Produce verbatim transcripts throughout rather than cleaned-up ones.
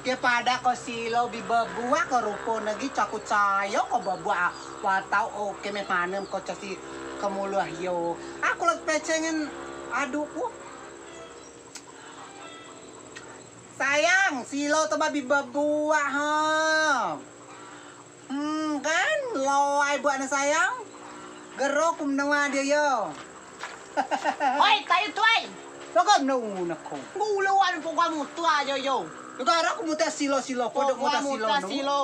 Ke padeak ko silo bi bebuak ko rupo negi, coa ku cayo ko bebuak. Watau o keme panem ko coa si kemuluh yo. Uku lok peceng ngen aduk ku. Sayang, silo tu ba bi bebuak ha. Hmm, kan? Lawai buak ne sayang. Gero ku menua dio yo. Hoi, tayuk tuai. Lok menua ko. Guluan pokok mutua yo yo. Gara ku mutua silo-silo, ko dok mutua silo. Pokok mutua silo.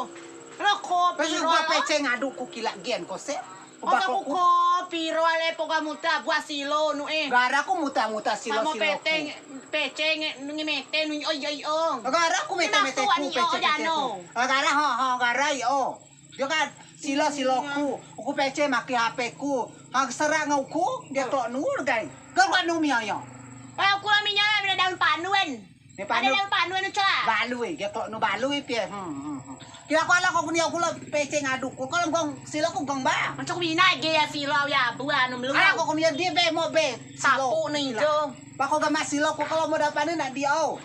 Lok ko piro. Peceng aduk ku kilak gen ko se. Masa ku ko piro ale pokok mutua buak silo nu eh. Gara ku mutua-mutua silo-silo. Samo peteng, peceng ngemete nu oi oi o. Gara ku mete-mete ku peceng-peceng ku. Gara ho ho gara i o. Dio kan silo-silo ku, uku peceng makei H P ku. Ha serak ngen uku, dio kelok nu legai. Kelok nu mio yo. Kalau ku mio yo, daun panun. Ada daun panun nu coa. Balui, dio kelok nu balui pie. Hmm, hmm, hmm. Kira ko ala ko kunio ku lok peceng aduk ku, kalau gong silo ku gong ba. Macam mina ge ya silo ya buah nu melu. Ala ko kunio dio be mo be. Sapu ni jo. Bako gamak silo ku kalau mau dapat ni nak dio.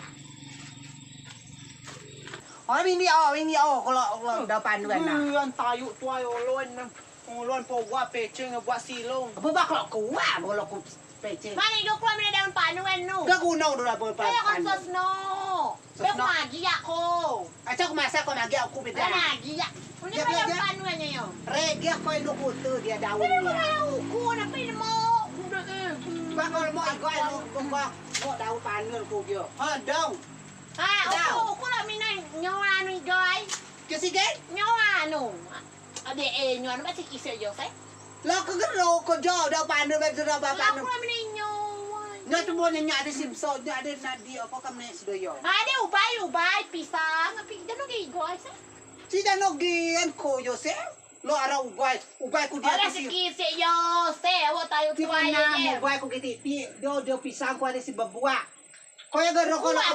Oh, ini oh, ini oh, kalau kalau dapat dua nah. Buan tayuk tuai olon. Olon po buak peceng buak silo. Apa bak kalau kuat kalau ku peceng. Mana igo keluar mina daun panun nu. Gak guna udah daun panun. Kayak kan sosno. Sosno. Bek magi ya ko. Acak masak ko magi aku beda. Magi ya. Ini daun panun yo. Regi ko induk kutu dia daun. Aku nak pin mau. Bak kalau mau igo mau mau daun panun ku gio. Ha dong. Ha, uku uku lok mina nyoa nu igo ai. Kesi gen? Nyoa nu. Ade eh nyoa nu basi kisek yo se. Lok ke gero ko jo da panun ba gero ba panun. Lok mina nyoa. Nyoa tu bo nyoa ade si beso nyoa ade nadi apa kam ne sido yo. Ade ubai ubai pisang tapi jano ge igo ai se. Si jano gen ko yo se. Lok ara ubai ubai ku dia. Ade si kisek yo se awak tayuk tuai. Ubai ku kitipi do do pisang ku ade si bebuak. Ko yo gero ko lok.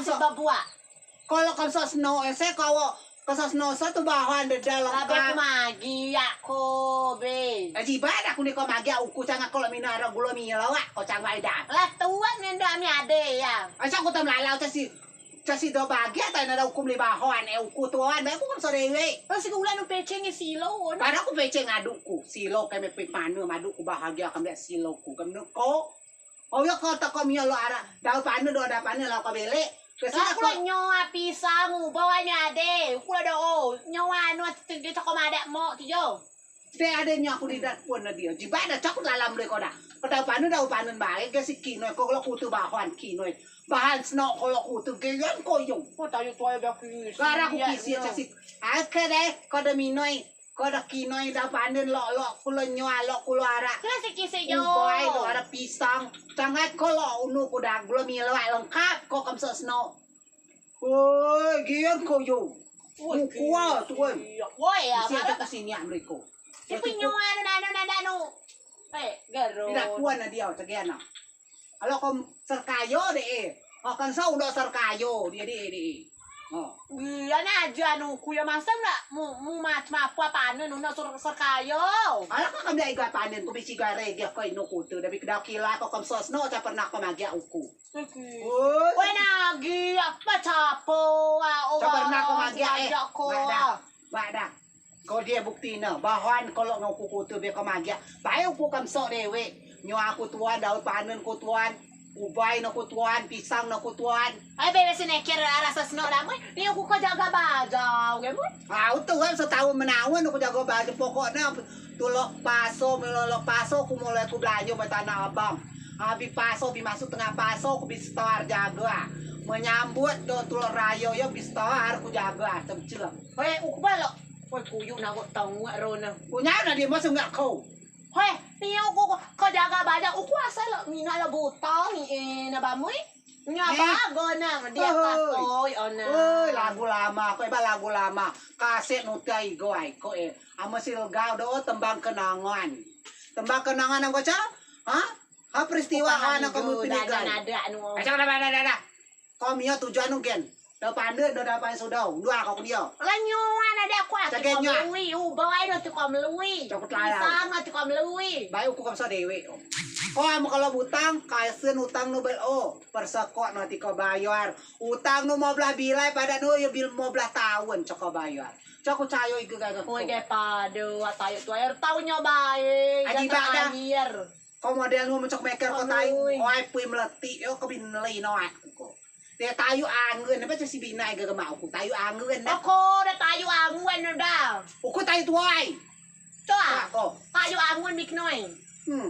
Kalau kam sosno ese kawo ke sosno se tu bahan de dalam kan. Magi ya ko be. Aji ba dak kuni ko magi uku canga kalau mina ro gulo milo wak ko canga ida. Lah tuan nenda mi ade ya. Asa ku tam lalau casi casi do bagia ta nada uku meli bahan e uku tuan ba uku kan so dewe. Kan si ulan peceng silo. Pada ku peceng aduk ku silo keme pe panu aduk ku bahagia keme silo ku keme ko. Oh yo ko toko mio lo ara dau panu do da panu lo ko bele. Kesi ko nyoa pisang ubo ane ade. Uku lo do o nyoa anu ati tengke toko madak mo tiyo. Te ade nyoa aku di dat pun na dio. Jiba da cok dalam le ko da. Ko dau panu dau panu bae kesi kino ko lo kutu bahan kino. Bahan seno ko lo kutu geyon ko yo. Ko tayu tuai da kisi. Gara ku kisi casi. Ake de ko de minoi. Ko da kinoi da panen lok lok kulo nyoa lok kulo ara. Kira si kisi yo. Ubai lok ara pisang. Tangai ko lok unu ku da gulo milo lengkap ko kemsok seno. Woi, gian ko yo. Woi, kuat tuan. Woi ya. Isi aja ke sini mereka. Siapa nyoa anu anu anu anu. Eh, gero. Tidak kuat na dia tegiana. Alo ko serkayo de e. Akan sau do serkayo dia de de. Oh. Iya na aja anu ku ya masa nak mu mu mat mapu apa anu nu nak serkayo. Alo ko kami iga panen ku bisi gare dia ko inu kutu tapi kedau kila ko kemsos no tak pernah ko magia uku. Woi nagi apa capo. Tak pernah ko magia eh. Badak. Badak. Ko die bukti ne, bahan ko lok ngen uku kutu be ko magiak. Bae uku kemsok dewek. Nyoa ku tuan, daun panen ku tuan, ubai ne ku tuan, pisang ne ku tuan. Ai be besi neker rasa senok dah mui. Ni uku ko jaga bajau ke mui. Au tuan setahun menaun uku jaga bajau pokok ne tulok paso milo lok paso ku mulai ku belanjo ba tanah abang. Abis paso bi masuk tengah paso ku bi setar jaga. Menyambut do tulok rayo yo bi setar ku jaga temcel. Hoi, uku balok. Hoi, kuyuk nago tong wak rona. Unya na dia masuk ngak kau. Hoi, ni uku ko jaga bajau uku asal lok mina lok butang ni eh na bamui. Nya bago na dia kasoi ona. Oi, lagu lama ko eh ba lagu lama. Kaset nutai go ai ko eh. Ama silgau do tembang kenangan. Tembang kenangan anggo ca? Ha? Ha peristiwa ana kamu pinigai. Acak dah dah dah dah. Ko mio tujuan nu gen. Dau panen dau dapat sudau. Dua ko dia. Lanyo ana dak kuat. Cak gen nyo. Lui ubai no tu ko melui. Cak ku telala. Pisang no tu ko melui. Bae uku kam so dewek. Ko amen kalau butang, kaisen utang nu bel o. Persekok nu tiko bayar. Utang nu limo belas bilai padeak nu yo bil limo belas taun coa ko bayar. Coa ku cayo igai gaga ko. Oi, gai pado, wak tayuk tuai. Air taun nyo bae. Aji bak dah. Ko model nu mencok meker ko tayuk. Oi. Oi, pui meletik yo ko bin lei no aku ko. De tayuk angen, apo coa si binai gaga mak uku. Tayuk angen dah. Oko de tayuk angen dah. Uku tayuk tuai. Coa. Coa ko. Tayuk angen bik noi. Hmm.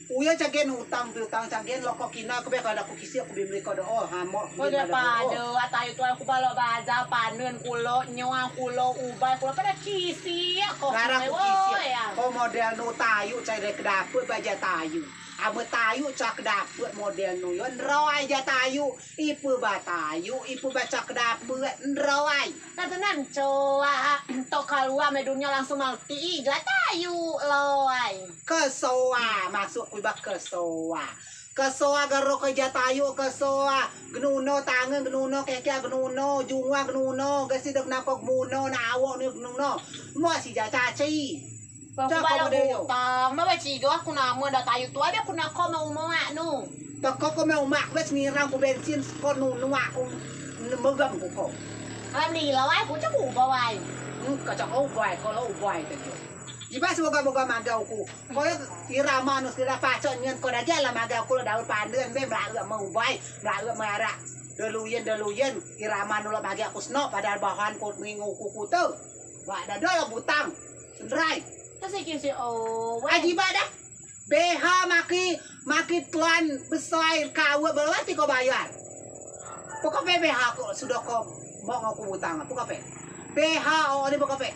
Uyo cagen utang, utang cagen lok ko kina, ko be kada ku kisi, ko bi meli ko do. Oh, hamo. Ko de pado, atayuk tuai ku balok baza, panen kulo, nyoa kulo, ubai kulo, pada kisi ko. Gara ku kisi. Ko model nu tayuk, cai de kedapet baja tayuk. Amen tayuk coa kedapet model nu yo, nroi ja tayuk. Ipe ba tayuk, ipe ba coa kedapet, nroi. Nah, tenang, coa. Tok kalua me dunia langsung malti, igai tayuk, loi. Kesoa, maksud ku ba kesoa. Kesoa garo ko ijai tayuk, kesoa. Genuno tangen, genuno kekea, genuno jungua, genuno gesi dek nako gemuno, nak awok ni genuno. Mo si ijai caci. Bang, coa ku balok model yo. Utang, ma ba cigo aku nama da tayuk tuai, be aku nako me umak nu. Teko ko me umak, be senirang ku bensin, ko nunu aku megang ku ko. Alhamdulillah, wai, ku cak uba, wai. Hmm, kacak ubai, kalau ubai tadi. Jibeak si boga-boga magea uku. Ko yo irama nu sekira pacok nien ko dagi alah magea uku lok daur panden be melauk me ubai, melauk me arak. Deluyen, deluyen, irama nu lok magea uku senok, padahal bahan ko ngingu uku kute. Wak dado lok butang. Senrai. Kasih kisi o, wai. Aji bak dah. Beha maki, maki tuan besai kawe belati ko bayar. Pokok pe beha ko sudo ko mok ngoku utang. Pokok pe. Beha o ni pokok pe.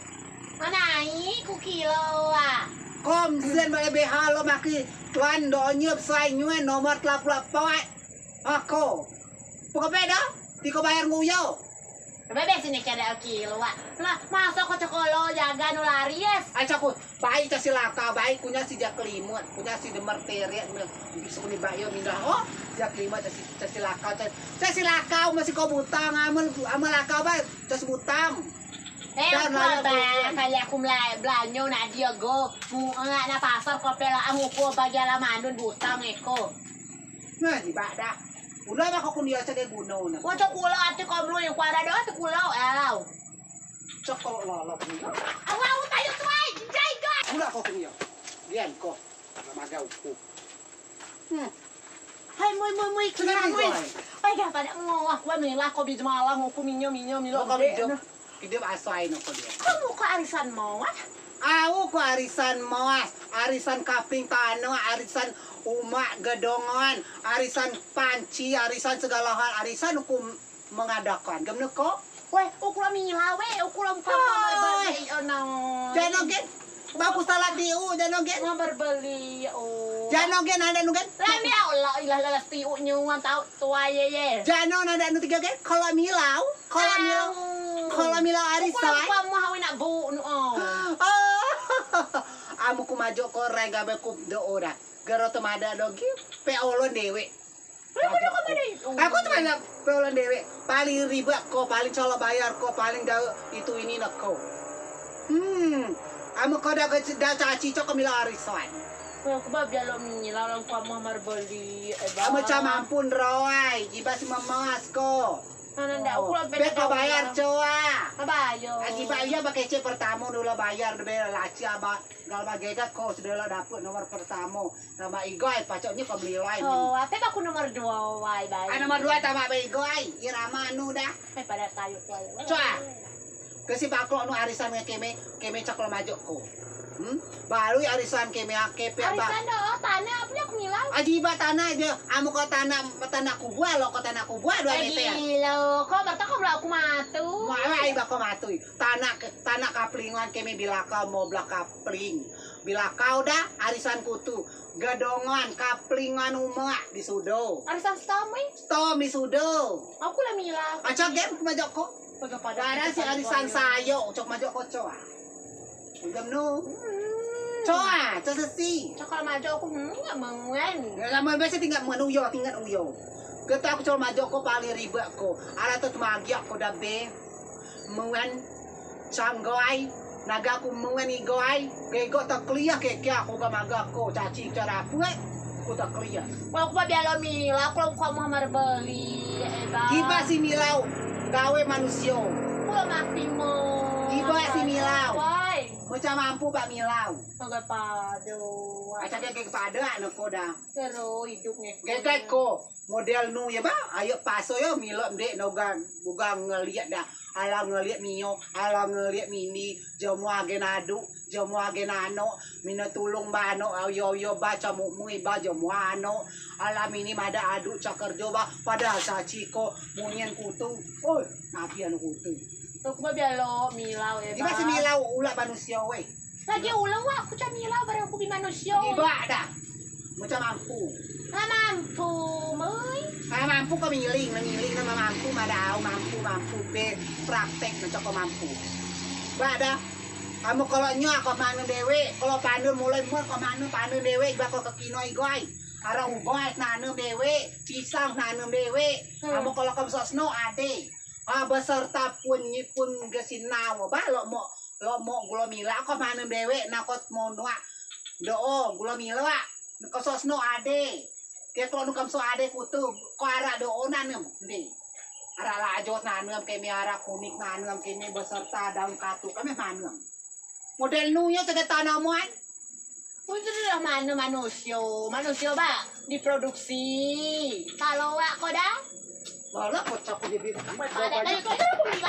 Manai ku kilo a. Kom sen bale beha lo maki tuan do nyo besai nyue nomor telapulo pat. Ako. Pokok pe do. Tiko bayar nguyo. Bebek sini kede kilo a. Lah, maso ko cokolo jaga nu laris. Ai cakut. Baik casi lakau, baik kunya si jak kelimut, kunya si demer teret, sukuni bayo mindah, oh, jak kelimut casi, casi lakau, casi, casi lakau masih ko butang, amen, amen lakau bae, casi butang. Eh, dan aku lain apa? Kali aku melai, belanyo nak dia go, mu, nak, nak pasar ko pela, amu ko bagi ala mandun butang eko. Nah, jibeak dah. Ulo bak ko kundia cak guno na. Wah, cak kulo ati ko belum yang kuada doa tu kulo, elau. Cok kalau lolok ni. Awak aku tayuk tuai, jai gai. Pula kau kini ya. Dian kau. Magea uku. Hmm. Hai, moi, moi, moi, kira, moi. Ai, dah pada ngawah, kau milah kau bi jemalang, uku minyo, minyo, milo. Kau hidup, hidup asai no kau dia. Kamu kau arisan moas? Au kau arisan moas, arisan kapling tanah, arisan umak gedongan, arisan panci, arisan segala hal, arisan uku mengadakan. Gem neko? Weh, uku lo milau, weh, uku lo muka marbeli, oh no. Jano gen, bagus salah diu, jano gen. Marbeli, oh. Jano gen, ada nu gen. Lah, ni Allah, ilah, ilah, tiu nyuan tau tuai ye, ye. Jano, ada nu tiga gen, kalau milau, kalau milau, kalau milau arisan. Uku lo muka mau nak bu, nu, oh. Oh. Amu ku majok ko rega be ku do ora. Gero temada dogi, pe olon dewek. Aku cuma nak peolon dewek. Paling ribet ko, paling colok bayar ko, paling jauh itu ini neko. Hmm. Amen ko dah ke, dah caci cok ko milau arisan. Aku ba biar lo milau lang kamu marbeli. Amen cak mampu nroi, jibeak si memas ko. Mana ndak, aku lo. Be ko bayar coa. Bayar. Aji bayar ba kecek pertamo dulu bayar, be laci aba. Kalau ba gegat ko sudah lo dapet nomor pertamo. Nama igai, pacoknyo ko beli lai. Oh, ape ba ku nomor duo wai, bai. Ah, nomor duo tama ba igai. Irama anu dah. Eh, pada tayuk wai. Coa. Kesi baklo nu arisan ngen keme, keme cak lo majok ko. Hmm? Baru arisan keme ake pe ba. Arisan do, tanah ape nyo ku milau? Aji ba tanah je. Amu ko tanah, tanah kubua lo, ko tanah kubua dua meter. Gilo, ko berta ko belak aku matu. Mai ba ko matu. Tanah, tanah kaplingan keme bilakau mau belak kapling. Bilakau dah arisan kutu. Gedongan, kaplingan umeak di sudo. Arisan stom, eh? Stom di sudo. Aku lah milau. Acok gen ku majok ko. Pada si arisan sayo, cok majok ko coa. Gem nu. Hmm. Coa, coa sesi. Cok kalau majok aku, hmm, nggak mengen. Nggak mengen, biasa tinggal mengen uyo, tinggal uyo. Geto aku cok majok ko paling ribet ko. Ala tu temagiak ko dah be. Muen, sanggai, naga ku muen igai, gego tak keliah keke aku ga maga ko, caci cara puet. Ku tak kelia. Kalau ku ba bialo milau, kalau ku mau marbeli, eba. Iba si milau, gawe manusio. Kalau mati mo. Iba si milau. Wai. Mecam mampu ba milau. Agak pado. Acak dia gek pado, anak ko dah. Seru hidup nge. Gek ko. Model nu ya ba, ayo paso yo milok mdek nogang, bugang ngeliat dah. Alau ngeliat mio, alau ngeliat mini, jemo agen adu, jemo agen ano, mine tulung ba ano, yo yo ba camuk mui ba jemo ano, alau mini mada adu cakerjo ba, padahal saci ko munyen kutu, oi, nabi anu kutu. Tuk ba bialo milau ya. Iba si milau ulak manusio weh. Lagi ulau aku cak milau barang aku bi manusio. Iba dah. Mecam mampu. Nggak mampu, mui. Nggak mampu ko miling, miling nggak mampu, madau mampu, mampu be praktek mecam ko mampu. Ba dah. Kamu kalau nyo ko mane dewe, kalau panen mulai mur ko mane panen dewe, ba ko kekino igoi. Arang ubai nanem dewe, pisang nanem dewe. Kamu kalau kamu sosno ade. Ah, beserta pun nyipun gesinau ba lo mo lo mo gulo mila ko manem dewe na ko mo nuak do o gulo mila ko sosno ade. Ke kalau nukam so ade kutu ko arak do o nanem de. Arak lajot nanem keme arak kunik nanem keme beserta daun katu keme manem. Model nu yo cedek tanaman. Untuk lah mana manusio, manusio ba diproduksi. Kalau wak ko dah. Malah kocak ko jadi. Ada tadi kau terus.